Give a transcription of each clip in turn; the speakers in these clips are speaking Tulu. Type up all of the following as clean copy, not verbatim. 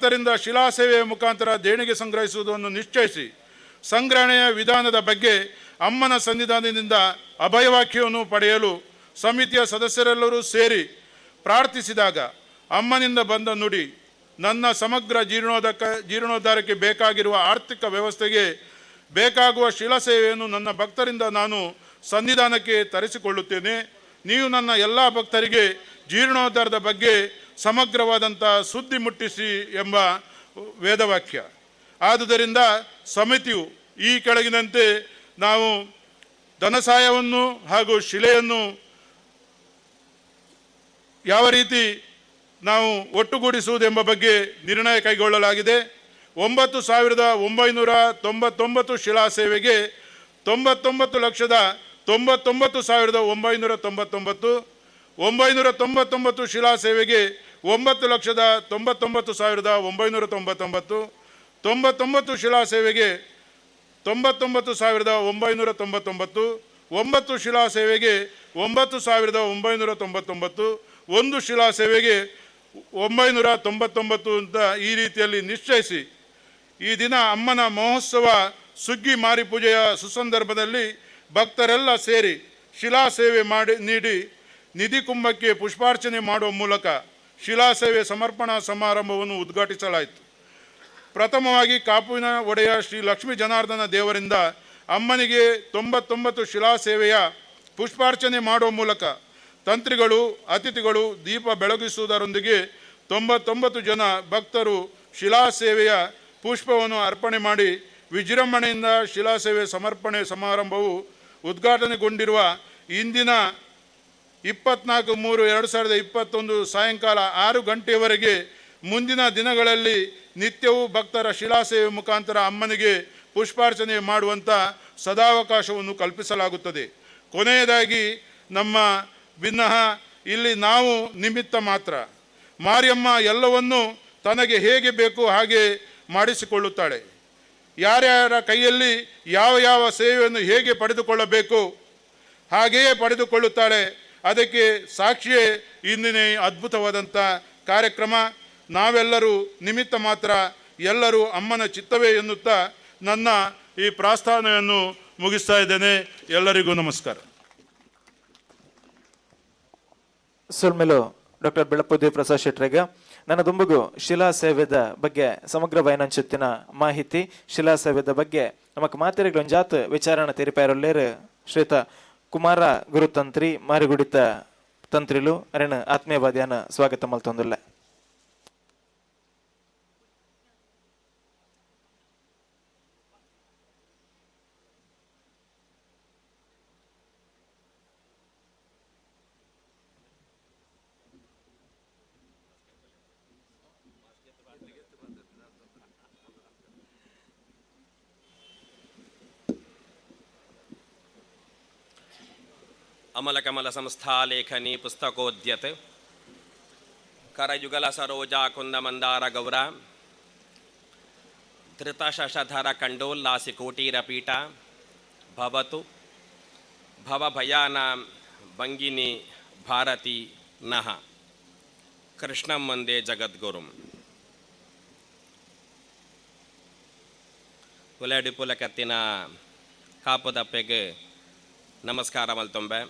ಭಕ್ತರಿಂದ ಶಿಲಾಸೇವೆಯ ಮುಖಾಂತರ ದೇಣಿಗೆ ಸಂಗ್ರಹಿಸುವುದನ್ನು ನಿಶ್ಚಯಿಸಿ, ಸಂಗ್ರಹಣೆಯ ವಿಧಾನದ ಬಗ್ಗೆ ಅಮ್ಮನ ಸನ್ನಿಧಾನದಿಂದ ಅಭಯವಾಕ್ಯವನ್ನು ಪಡೆಯಲು ಸಮಿತಿಯ ಸದಸ್ಯರೆಲ್ಲರೂ ಸೇರಿ ಪ್ರಾರ್ಥಿಸಿದಾಗ ಅಮ್ಮನಿಂದ ಬಂದ ನುಡಿ, ನನ್ನ ಸಮಗ್ರ ಜೀರ್ಣೋದ್ಧಾರಕ್ಕೆ ಬೇಕಾಗಿರುವ ಆರ್ಥಿಕ ವ್ಯವಸ್ಥೆಗೆ ಬೇಕಾಗುವ ಶಿಲಾಸೇವೆಯನ್ನು ನನ್ನ ಭಕ್ತರಿಂದ ನಾನು ಸನ್ನಿಧಾನಕ್ಕೆ ತರಿಸಿಕೊಳ್ಳುತ್ತೇನೆ. ನೀವು ನನ್ನ ಎಲ್ಲ ಭಕ್ತರಿಗೆ ಜೀರ್ಣೋದ್ಧಾರದ ಬಗ್ಗೆ ಸಮಗ್ರವಾದಂಥ ಸುದ್ದಿ ಮುಟ್ಟಿಸಿ ಎಂಬ ವೇದವಾಕ್ಯ. ಆದುದರಿಂದ ಸಮಿತಿಯು ಈ ಕೆಳಗಿನಂತೆ ನಾವು ಧನಸಹಾಯವನ್ನು ಹಾಗೂ ಶಿಲೆಯನ್ನು ಯಾವ ರೀತಿ ನಾವು ಒಟ್ಟುಗೂಡಿಸುವುದೆಂಬ ಬಗ್ಗೆ ನಿರ್ಣಯ ಕೈಗೊಳ್ಳಲಾಗಿದೆ. 9999 ಶಿಲಾ ಸೇವೆಗೆ 99,99,999, 999 ಶಿಲಾ ಸೇವೆಗೆ 9,99,999, 99 ಶಿಲಾ ಸೇವೆಗೆ 99,999, 9 ಶಿಲಾ ಸೇವೆಗೆ 9999, 1 ಶಿಲಾ ಸೇವೆಗೆ 999 ಅಂತ ಈ ರೀತಿಯಲ್ಲಿ ನಿಶ್ಚಯಿಸಿ, ಈ ದಿನ ಅಮ್ಮನ ಮಹೋತ್ಸವ ಸುಗ್ಗಿ ಮಾರಿ ಪೂಜೆಯ ಸುಸಂದರ್ಭದಲ್ಲಿ ಭಕ್ತರೆಲ್ಲ ಸೇರಿ ಶಿಲಾ ಸೇವೆ ಮಾಡಿ ನೀಡಿ ನಿಧಿ ಕುಂಭಕ್ಕೆ ಪುಷ್ಪಾರ್ಚನೆ ಮಾಡುವ ಮೂಲಕ ಶಿಲಾ ಸೇವೆ ಸಮರ್ಪಣಾ ಸಮಾರಂಭವನ್ನು ಉದ್ಘಾಟಿಸಲಾಯಿತು. ಪ್ರಥಮವಾಗಿ ಕಾಪುವಿನ ಒಡೆಯ ಶ್ರೀ ಲಕ್ಷ್ಮೀ ಜನಾರ್ದನ ದೇವರಿಂದ ಅಮ್ಮನಿಗೆ 99 ಶಿಲಾ ಸೇವೆಯ ಪುಷ್ಪಾರ್ಚನೆ ಮಾಡುವ ಮೂಲಕ ತಂತ್ರಿಗಳು, ಅತಿಥಿಗಳು ದೀಪ ಬೆಳಗಿಸುವುದರೊಂದಿಗೆ 99 ಜನ ಭಕ್ತರು ಶಿಲಾ ಸೇವೆಯ ಪುಷ್ಪವನ್ನು ಅರ್ಪಣೆ ಮಾಡಿ ವಿಜೃಂಭಣೆಯಿಂದ ಶಿಲಾ ಸೇವೆ ಸಮರ್ಪಣೆ ಸಮಾರಂಭವು ಉದ್ಘಾಟನೆಗೊಂಡಿರುವ ಇಂದಿನ 24-3-2021 ಸಾಯಂಕಾಲ 6 ಗಂಟೆಯವರೆಗೆ ಮುಂದಿನ ದಿನಗಳಲ್ಲಿ ನಿತ್ಯವೂ ಭಕ್ತರ ಶಿಲಾಸೇವೆ ಮುಖಾಂತರ ಅಮ್ಮನಿಗೆ ಪುಷ್ಪಾರ್ಚನೆ ಮಾಡುವಂಥ ಸದಾವಕಾಶವನ್ನು ಕಲ್ಪಿಸಲಾಗುತ್ತದೆ. ಕೊನೆಯದಾಗಿ ನಮ್ಮ ಭಿನ್ನಹ ಇಲ್ಲಿ ನಾವು ನಿಮಿತ್ತ ಮಾತ್ರ. ಮಾರಿಯಮ್ಮ ಎಲ್ಲವನ್ನೂ ತನಗೆ ಹೇಗೆ ಬೇಕು ಹಾಗೆ ಮಾಡಿಸಿಕೊಳ್ಳುತ್ತಾಳೆ. ಯಾರ್ಯಾರ ಕೈಯಲ್ಲಿ ಯಾವ ಯಾವ ಸೇವೆಯನ್ನು ಹೇಗೆ ಪಡೆದುಕೊಳ್ಳಬೇಕು ಹಾಗೆಯೇ ಪಡೆದುಕೊಳ್ಳುತ್ತಾಳೆ. ಅದಕ್ಕೆ ಸಾಕ್ಷಿಯೇ ಇಂದಿನ ಈ ಅದ್ಭುತವಾದಂಥ ಕಾರ್ಯಕ್ರಮ. ನಾವೆಲ್ಲರೂ ನಿಮಿತ್ತ ಮಾತ್ರ, ಎಲ್ಲರೂ ಅಮ್ಮನ ಚಿತ್ತವೇ ಎನ್ನುತ್ತಾ ನನ್ನ ಈ ಪ್ರಾಸ್ತಾವನೆಯನ್ನು ಮುಗಿಸ್ತಾ ಇದ್ದೇನೆ. ಎಲ್ಲರಿಗೂ ನಮಸ್ಕಾರ. ಸೊಲ್ಮೆಲು ಡಾಕ್ಟರ್ ಬೆಳಪು ದೇವಪ್ರಸಾದ್ ಶೆಟ್ರೆಗ್. ನನ್ನ ದುಂಬುಗು ಶಿಲಾ ಸೇವೆದ ಬಗ್ಗೆ ಸಮಗ್ರ ವಯನಂಚುತ್ತಿನ ಮಾಹಿತಿ, ಶಿಲಾ ಸೇವೆದ ಬಗ್ಗೆ ನಮಕ್ ಮಾತೆರೆಗ್ಲೊಂಜಾತ್ ವಿಚಾರಣ ತೆರಿಪಾಯರೊಲ್ಲೇರು ಶ್ವೇತ ಕುಮಾರ ಗುರುತಂತ್ರಿ ಮಾರಿಗುಡಿತ ತಂತ್ರಿಲು ಅರೆನ ಆತ್ಮೀಯವಾದ್ಯಾನ ಸ್ವಾಗತ ಮಲ್ತೊಂದುಲ್ಲೆ. ಅಮಲಕಮಲ ಸಂಸ್ಥಾಲೇಖನಿ ಪುಸ್ತಕೋದ್ಯತ್ ಕರಯುಗಲ ಸರೋಜಾ ಕುಂದ ಮಂದಾರ ಗೌರ ಧೃತಶಶಧರ ಕಂಡೋಲ್ಲಾಸಿ ಕೋಟೀರ ಪೀಠ ಭವತು ಭವಭಯಾನಾಂ ಭಂಗಿನಿ ಭಾರತಿ ನಃ. ಕೃಷ್ಣಂ ವಂದೇ ಜಗದ್ಗುರುಂ. ಉಲಡಿಪುಲಕತ್ತಿನ ಕಾಪುದಪ್ಪೆಗೆ ನಮಸ್ಕಾರ ಮಲ್ತೊಂಬೆ.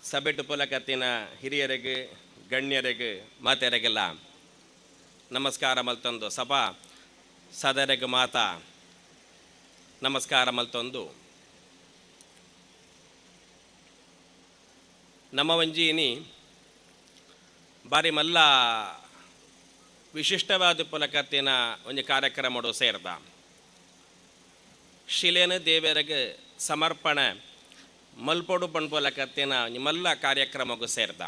ಸಬೆಟ್ಟು ಪುಲಕತ್ತಿನ ಹಿರಿಯರಿಗೆ, ಗಣ್ಯರಿಗೆ, ಮಾತೆರೆಗೆಲ್ಲ ನಮಸ್ಕಾರ ಮಲ್ತೊಂದು, ಸಭಾ ಸದರೆಗೆ ಮಾತಾ ನಮಸ್ಕಾರ ಮಲ್ತೊಂದು, ನಮ್ಮ ಒಂಜೀನಿ ಬಾರಿ ಮಲ್ಲ ವಿಶಿಷ್ಟವಾದ ಪುಲಕತ್ತಿನ ಒಂಜಿ ಕಾರ್ಯಕ್ರಮಡು ಸೇರ್ದ. ಶಿಲೇನ ದೇವರಿಗೆ ಸಮರ್ಪಣೆ ಮಲ್ಪೊಡು ಪಣ್ಪುಲಕತ್ತಿನ ಒಂಜಿ ಮಲ್ಲ ಕಾರ್ಯಕ್ರಮಕ್ಕೂ ಸೇರ್ದ.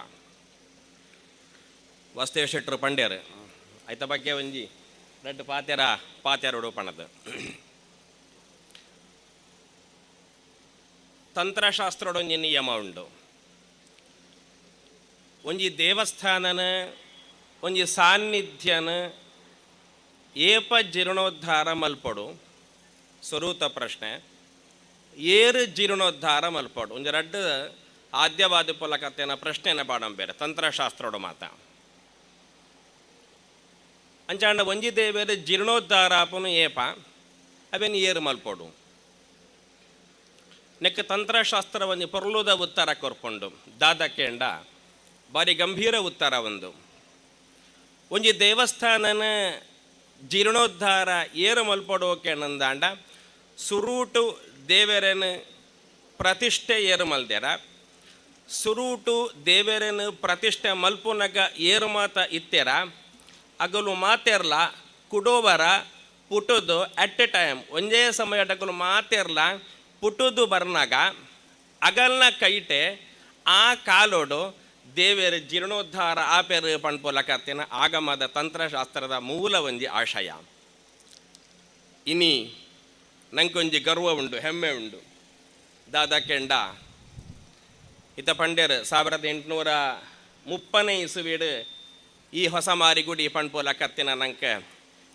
ವಸ್ತೇವ್ ಶೆಟ್ರು ಪಂಡ್ಯರು ಐತ ಬಗ್ಗೆ ಒಂಜಿ ರಡ್ಡ್ ಪಾತೆರ ಪಾತೆರೊಡು ಪಣದು. ತಂತ್ರಶಾಸ್ತ್ರೊಡೊಂಜಿ ನಿಯಮ ಉಂಡು. ಒಂಜಿ ದೇವಸ್ಥಾನನ ಒಂಜಿ ಸಾನ್ನಿಧ್ಯನ ಏಪ ಜೀರ್ಣೋದ್ಧಾರ ಮಲ್ಪೊಡು? ಸ್ವರೂತ ಪ್ರಶ್ನೆ. ಏರು ಜೀರ್ಣೋದ್ಧಾರ ಮಲ್ಪೊಡು? ಒಂಜಿ ರಡ್ಡ್ ಆದ್ಯವಾದ ಪೊಲಕತ್ತೇನ ಪ್ರಶ್ನೆನ ಪಾಡಂಬೇರೆ ತಂತ್ರಶಾಸ್ತ್ರೊಡು ಮಾತ. ಅಂಚಾಂಡ ಒಂಜಿ ದೇವೆರ್ ಜೀರ್ಣೋದ್ಧಾರ ಆಪುನು ಏಪ ಅವೆನ್ ಏರು ಮಲ್ಪೊಡು. ನೆಕ್ ತಂತ್ರಶಾಸ್ತ್ರ ಒಂಜಿ ಪೊರ್ಲುದ ಉತ್ತರ ಕೊರ್ಪುಂಡು. ದಾದ ಕೇಂಡ ಬಾರಿ ಗಂಭೀರ ಉತ್ತರ ಒಂದು. ಒಂಜಿ ದೇವಸ್ಥಾನನ ಜೀರ್ಣೋದ್ಧಾರ ಏರು ಮಲ್ಪೊಡು ಕೇನಂದಾಂಡ ಸುರೂಟು ದೇವೆರೆನ್ ಪ್ರತಿಷ್ಠೆ ಏರು ಮಲ್ದೆರ, ಸುರೂಟು ದೇವೆರೆನ್ ಪ್ರತಿಷ್ಠೆ ಮಲ್ಪುನಗ ಏರು ಮಾತ ಇತ್ತೆರ ಅಗಲು ಮಾತೆರ್ಲ ಕುಡೋವರ ಪುಟುದು ಅಟ್ ಎ ಟೈಮ್ ಒಂಜೇ ಸಮಯಟಗಲು ಮಾತೆರ್ಲ ಪುಟುದು ಬರ್ನಾಗ ಅಗಲ್ನ ಕೈಟೆ ಆ ಕಾಲೋಡು ದೇವೆರ್ ಜೀರ್ಣೋದ್ಧಾರ ಆಪೆರ್ ಪಣ್ಪುಲಕತ್ತಿನ ಆಗಮದ ತಂತ್ರಶಾಸ್ತ್ರದ ಮೂಲ ಒಂಜಿ ಆಶಯ. ಇನಿ ನಂಕೊಂಜಿ ಗರ್ವ ಉಂಡು, ಹೆಮ್ಮೆ ಉಂಡು. ದಾದ ಕೆಂಡ ಇತ್ತ ಪಂಡ್ಯರ್ 1830ನೇ ಇಸುವೀಡು ಈ ಹೊಸ ಮಾರಿಗುಡಿ ಪಣ್ಪುಲಕತ್ತಿನ ನಂಕ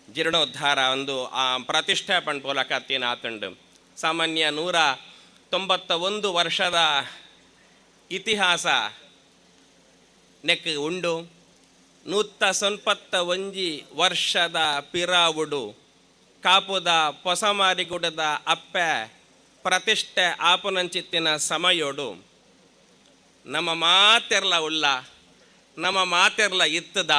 ಜೀರ್ಣೋದ್ಧಾರ ಒಂದು ಆ ಪ್ರತಿಷ್ಠೆ ಪಣ್ಪುಲಕತ್ತಿನ ಆತುಂಡು. ಸಾಮಾನ್ಯ 191 ವರ್ಷದ ಇತಿಹಾಸ ನೆಕ್ ಉಂಡು. 191 ವರ್ಷದ ಪಿರಾವುಡು ಕಾಪುದ ಪೊಸಮಾರಿಗುಡದ ಅಪ್ಪೆ ಪ್ರತಿಷ್ಠೆ ಆಪುನಂಚಿತ್ತಿನ ಸಮಯೋಡು ನಮ್ಮ ಮಾತೆರ್ಲ ಉಲ್ಲ, ನಮ್ಮ ಮಾತೆರ್ಲ ಇತ್ತದ.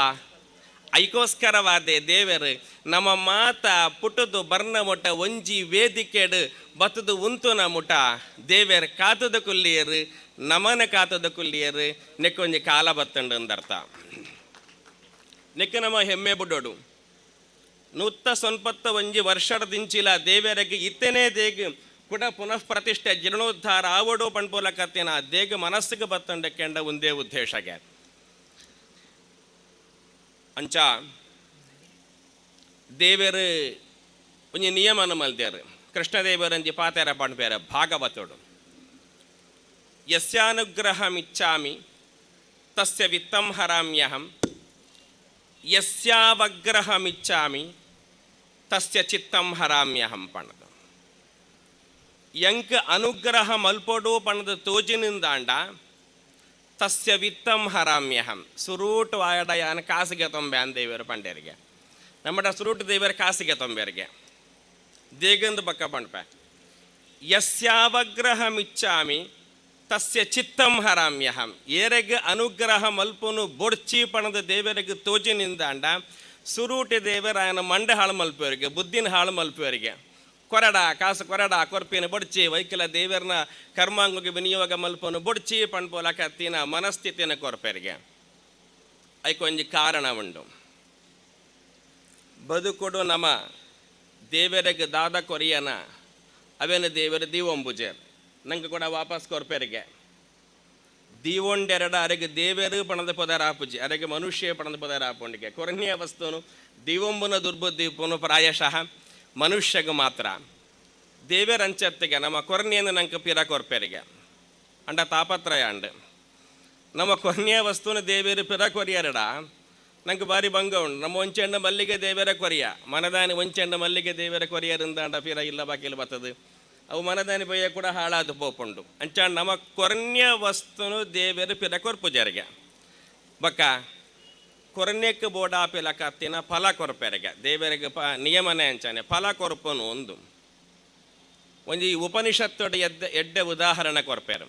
ಐಕೋಸ್ಕರವಾದೆ ದೇವರು ನಮ್ಮ ಮಾತ ಪುಟುದು ಬರ್ನ ಮುಟ ಒಂಜಿ ವೇದಿಕೆಡು ಬತ್ತದು ಉಂತುನ ಮುಟ ದೇವೇರ್ ಕಾತದ ಕುಲ್ಲಿಯರು, ನಮನ ಕಾತದ ಕುಲ್ಲಿಯರು. ನೆಕ್ಕೊಂಜಿ ಕಾಲ ಬತ್ತಂಡು ಅಂದರ್ಥ. ನೆಕ್ಕ ನಮ್ಮ ಹೆಮ್ಮೆ ಬುಡೋಡು. 191 ವರ್ಷದ ದಿಂಚಿಲ ದೇವರಿಗೆ ಇತ್ತನೇ ದೇಗ್ ಕುಡ ಪುನಃ ಪ್ರತಿಷ್ಠೆ ಜೀರ್ಣೋದ್ಧಾರ ಆವಡು ಪಣ್ಪೋಲಕತ್ತಿನ ದೇಗ ಮನಸ್ಸಿಗೆ ಬತ್ತಂಡ ಕೆಂಡ ಒಂದೇ ಉದ್ದೇಶಗೆ. ಅಂಚ ದೇವರು ಒಂಜಿ ನಿಯಮನ ಮಲ್ದೇರು. ಕೃಷ್ಣದೇವರಂಜಿ ಪಾತೆರ ಪಣ್ಪೇರ ಭಾಗವತೋಡು, ಯಸ್ಯಾನುಗ್ರಹಮಿಚ್ಛಾಮಿ ತಸ್ಯ ವಿತ್ತಂ ಹರಾಮ್ಯಹಂ ಯಸ್ಯಾವಗ್ರಹಮಿಚ್ಛಾಮಿ ತಸ್ಯ ಚಿತ್ತಂ ಹರಾಮ್ಯಹಂ ಪಣದು. ಎಂಕ್ ಅನುಗ್ರಹ ಮಲ್ಪೊಡು ಪಣದು ತೋಜಿನಿಂದಾಂಡ ತಸ್ಯ ವಿತ್ತಂ ಹರಾಮ್ಯಹಂ. ಸುರೂಟು ವಾಯಡಯಾನ ಕಾಸಿಗೆ ತೊಂಬೆ ಅನ್ ದೇವರು ಪಂಡೇರಿಗೆ. ನಮ್ಮಡ ಸುರೂಟು ದೇವರ ಕಾಸಿಗೆ ತೊಂಬೆರಿಗೆ ದೇಗಂದು ಬಕ್ಕ ಪಂಡ್ಪೆ. ಯಸ್ಯಾವಗ್ರಹಮಿಚ್ಛಾಮಿ ತಸ್ಯ ಚಿತ್ತಂ ಹರಾಮ್ಯಹಂ. ಏರೆಗ್ ಅನುಗ್ರಹ ಮಲ್ಪುನು ಬೊಡ್ಚಿ ಪಣದ ದೇವರಿಗೆ ತೋಜಿನಿಂದಾಂಡ ಸುರೂಟಿ ದೇವರಾಯನ ಮಂಡೆ ಹಾಳು ಮಲ್ಪುವರಿಗೆ, ಬುದ್ಧಿನ ಹಾಳು ಮಲ್ಪುವರಿಗೆ. ಕೊರಡ ಕಾಸು ಕೊರಡ ಕೊರ್ಪಿನ ಬೊಡ್ಚಿ ವೈಕಲ ದೇವರನ ಕರ್ಮಾಂಗಗೆ ವಿನಿಯೋಗ ಮಲ್ಪನು ಬೊಡ್ಚಿ ಪಣ್ಪೋಲಕತ್ತಿನ ಮನಸ್ಥಿತಿನ ಕೊರ್ಪೆರಿಗೆ. ಐಕೊಂಜಿ ಕಾರಣ ಉಂಡು. ಬದುಕೊಡು ನಮ ದೇವರಿಗೆ ದಾದ ಕೊರಿಯನ ಅವೇನು ದೇವರ ದೀವೊಂಬುಜೇರ್ ನಂಗೆ ಕೂಡ ವಾಪಸ್ ಕೊರ್ಪೆರಿಗೆ. ದೀವೊಂಡೆರಡ ಅರೆಗೆ ದೇವರು ಪಣದ ಪದರ ಆಪುಜಿ, ಅರೆಗೆ ಮನುಷ್ಯ ಪಣದ ಪದರ ಆಪುಂಡಿಗೆ. ಕೊರಣ್ಯ ವಸ್ತುನು ದೀವೊಂಬುನ ದುರ್ಬುದ್ಧಿ ಪ್ರಾಯಶಃ ಮನುಷ್ಯಗೆ ಮಾತ್ರ. ದೇವರಂಚತ್ತಿಗೆ ನಮ್ಮ ಕೊರ್ನಿಯನ್ನು ನಂಗೆ ಪಿರ ಕೊರ್ಪೆರಿಗೆ ಅಂಡ ತಾಪತ್ರಯ ಅಂಡ್. ನಮ್ಮ ಕೊರ್ನಿಯ ವಸ್ತುನ ದೇವರು ಪಿರ ಕೊರಿಯರಡ ನಂಗೆ ಬಾರಿ ಭಂಗ ಉಂಡು. ನಮ್ಮ ಒಂಚೆಂಡ ಮಲ್ಲಿಗೆ ದೇವರ ಕೊರಿಯ ಮನದಾನಿ ಒಂಚೆಂಡ ಮಲ್ಲಿಗೆ ದೇವರ ಕೊರಿಯರಿಂದ ಅಂಡ ಪಿರ ಇಲ್ಲ ಬಾಕಿಲ್ ಬರ್ತದೆ. ಅವು ಮನದಾನಿ ಬಯ್ಯ ಕೂಡ ಹಾಳಾದ ಪೋಪುಂಡು. ಅಂಚ ನಮ್ಮ ಕೊರಣ್ಯ ವಸ್ತುನು ದೇವರು ಪಿರ ಕೊರ್ಪುಜರಿಗೆ. ಬಕ್ಕ ಕೊರಣ್ಯಕ್ಕೆ ಬೋಡಾಪಿಲಕತ್ತಿನ ಫಲ ಕೊರ್ಪೆರಿಗೆ ದೇವರಿಗೆ ಪ ನಿಯಮನೆ ಅಂಚಾನೆ ಫಲ ಕೊರ್ಪನು. ಒಂದು ಒಂಜಿ ಉಪನಿಷತ್ತೊಡ ಎದ್ದ ಎಡ್ಡೆ ಉದಾಹರಣೆ ಕೊರ್ಪೆರು.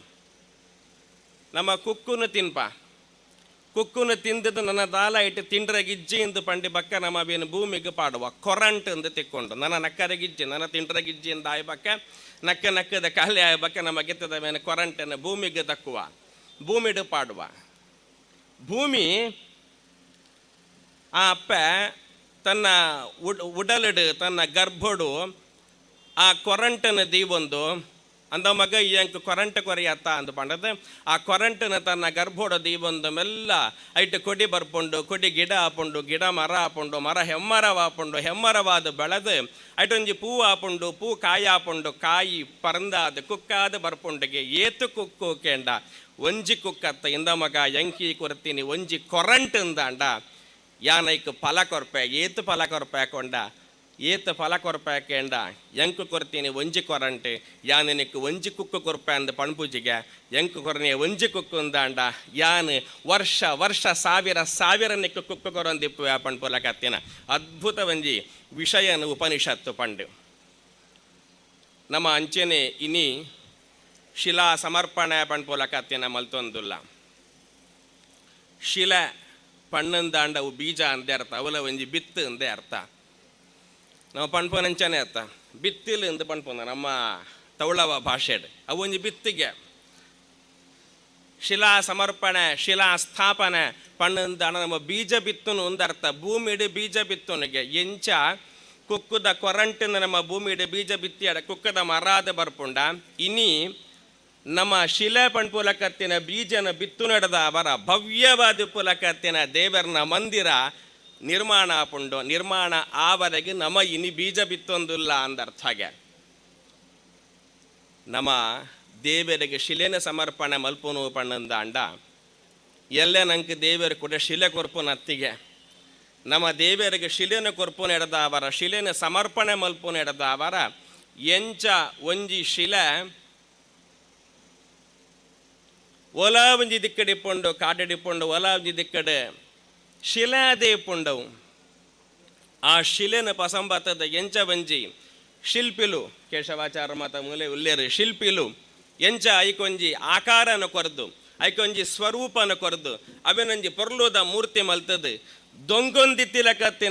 ನಮ್ಮ ಕುಕ್ಕುನು ತಿನ್ಪ, ಕುಕ್ಕುನು ತಿಂದದ್ದು ನನ್ನ ದಾಲ ಇಟ್ಟು ತಿಂಡ್ರೆ ಗಿಜ್ಜಿ ಎಂದು ಪಂಡಿ ಬಕ್ಕ ನಮ್ಮ ಬೇನು ಭೂಮಿಗೆ ಪಾಡುವ ಕೊರಂಟ್ ಎಂದು ತಿಕ್ಕೊಂಡು ನನ್ನ ನಕ್ಕರೆ ಗಿಜ್ಜಿ ನನ್ನ ತಿಂಡ್ರೆ ಗಿಜ್ಜಿ ಎಂದು ಆಯ್ ಬಕ್ಕ ನಕ್ಕ ನಕ್ಕದ ಖಾಲಿ ಆಯ್ ಬಕ್ಕ ನಮ್ಮ ಗೆತ್ತದ ಮೇಲೆ ಕೊರಂಟನ್ನು ಭೂಮಿಗೆ ದಕ್ಕುವ, ಭೂಮಿಡು ಪಾಡುವ. ಭೂಮಿ ಆ ಅಪ್ಪ ತನ್ನ ಉಡಲಿಡು ತನ್ನ ಗರ್ಭಡು ಆ ಕೊರಂಟನ ದೀವೊಂದು ಅಂದ ಮಗ ಎಂಕ್ ಕೊರಂಟ ಕೊರಿಯತ್ತ ಅಂದ ಪಂಡದು. ಆ ಕೊರಂಟನ ತನ್ನ ಗರ್ಭೋಡ ದೀವೊಂದು ಮೆಲ್ಲ ಐಟ್ ಕೊಡಿ ಬರ್ಪುಂಡು, ಕೊಡಿ ಗಿಡ ಆಪುಂಡು, ಗಿಡ ಮರ ಆಪುಂಡು, ಮರ ಹೆಮ್ಮರವಾಪುಂಡು, ಹೆಮ್ಮರವಾದ ಬೆಳೆದು ಐಟೊಂಜಿ ಪೂ ಆಪುಂಡು, ಪೂ ಕಾಯಿ ಆಪುಂಡು, ಕಾಯಿ ಪರಂದಾದ ಕುಕ್ಕಾದ ಬರ್ಪುಂಡಿಗೆ. ಏತು ಕುಕ್ಕು ಕೇಂಡ ಒಂಜಿ ಕುಕ್ಕತ್ತ. ಇಂದ ಮಗ ಎಂಕಿ ಕೊರ್ತೀನಿ ಒಂಜಿ ಕೊರಂಟ್ ಅಂದಾಂಡ ಯಾನೈಕ್ ಫಲ ಕೊರ್ಪೆ. ಏತು ಫಲ ಕೊರ್ಪೆ ಕೊಂಡ ಏತ ಫಲ ಕೊರ್ಪೆ ಕೇಂಡ, ಎಂಕು ಕೊರ್ತೀನಿ ಒಂಜಿ ಕೊರಂಟೆ, ಯಾನ್ ನಿಕ್ಕು ಒಂಜಿ ಕುಕ್ಕು ಕೊರ್ಪೆ ಅಂದ್ ಪಣ್ಪುಜಿಗೆ. ಎಂಕು ಕೊರನೆ ಒಂಜಿ ಕುಕ್ಕು ಅಂದಾಂಡ, ಯಾನ್ ವರ್ಷ ವರ್ಷ ಸಾವಿರ ಸಾವಿರ ನಿಕ್ಕು ಕುಕ್ಕು ಕೊರೊಂದಿಪ್ಪುವೆ ಪಣ್ಪುಲಕತ್ತಿನ ಅದ್ಭುತ ಒಂಜಿ ವಿಷಯನ ಉಪನಿಷತ್ತು ಪಂಡು. ನಮ್ಮ ಅಂಚೆನೆ ಇನಿ ಶಿಲಾ ಸಮರ್ಪಣೆ ಪಣ್ಪುಲಕತ್ತಿನ ಮಲ್ತೊಂದುಲ್ಲ. ಶಿಲೆ ಪಣ್ಣಂದಾಂಡ ಅವು ಬೀಜ ಅಂದೇ ಅರ್ಥ, ಅವಲ ಒಂಜಿ ಬಿತ್ತು ಅಂದೇ ಅರ್ಥ. ನಾವು ಪಣ್ಪುನಂಚನೆ ಅರ್ಥ, ಬಿತ್ತಿಲು ಅಂದ್ ಪಣ್ಪುನ ನಮ್ಮ ತೌಳವ ಭಾಷೆಡ್, ಅವು ಒಂಜಿ ಬಿತ್ತಿಗೆ. ಶಿಲಾ ಸಮರ್ಪಣೆ, ಶಿಲಾ ಸ್ಥಾಪನೆ ಪಣ್ಣಂದಾಂಡ ನಮ್ಮ ಬೀಜ ಬಿತ್ತುನು ಒಂದರ್ಥ. ಭೂಮಿಡ್ ಬೀಜ ಬಿತ್ತುನಿಗೆ ಎಂಚ ಕುಕ್ಕುದ ಕೊರಂಟಿನ ನಮ್ಮ ಭೂಮಿಡ್ ಬೀಜ ಬಿತ್ತಿಯಾಡ ಕುಕ್ಕದ ಮರಾದ ಬರ್ಪುಂಡ, ಇನಿ ನಮ್ಮ ಶಿಲೆ ಪಣ್ಪುಲಕತ್ತಿನ ಬೀಜನ ಬಿತ್ತು ನಡೆದ ಅವರ ಭವ್ಯವಾದ ಪುಲಕತ್ತಿನ ದೇವರನ ಮಂದಿರ ನಿರ್ಮಾಣ ಆಪುಂಡು. ನಿರ್ಮಾಣ ಆವರೆಗೆ ನಮ್ಮ ಇನಿ ಬೀಜ ಬಿತ್ತೊಂದುಲ್ಲ ಅಂದರ್ಥ. ನಮ್ಮ ದೇವರಿಗೆ ಶಿಲೆನ ಸಮರ್ಪಣೆ ಮಲ್ಪುನು ಪಣ್ಣಂದಾಂಡ, ಎಲ್ಲೆ ನಂಗೆ ದೇವರು ಕೂಡ ಶಿಲೆ ಕೊರ್ಪುನ ಅತ್ತಿಗೆ. ನಮ್ಮ ದೇವರಿಗೆ ಶಿಲೆನ ಕೊರ್ಪುನ ಎಡದ ಅವರ, ಶಿಲೆನ ಸಮರ್ಪಣೆ ಮಲ್ಪುನ ಎಡದ ಅವರ, ಎಂಚ ಒಂಜಿ ಶಿಲೆ ಒಲ ಒಂಜಿ ದಿಕ್ಕಡಿಪುಂಡು, ಕಾಡಡಿಪುಂಡು, ಒಲ ಒಂಜಿ ದಿಕ್ಕಡೆ ಶಿಲಾದೇ ಪುಂಡವು. ಆ ಶಿಲೆನ ಪಸಂಬತ್ತದ ಎಂಚ ಒಂಜಿ ಶಿಲ್ಪಿಲು, ಕೇಶವಾಚಾರ ಮಾತ ಮೂಲೆ ಉಲ್ಲೇರು ಶಿಲ್ಪಿಲು, ಎಂಚ ಐಕೊಂಜಿ ಆಕಾರನ ಕೊರ್ದು, ಐಕೊಂಜಿ ಸ್ವರೂಪನ ಕೊರ್ದು, ಅವೆನೊಂಜಿ ಪೊರ್ಲುದ ಮೂರ್ತಿ ಮಲ್ತದು ದೊಂಗೊಂದಿತ್ತಿಲಕತ್ತಿನ.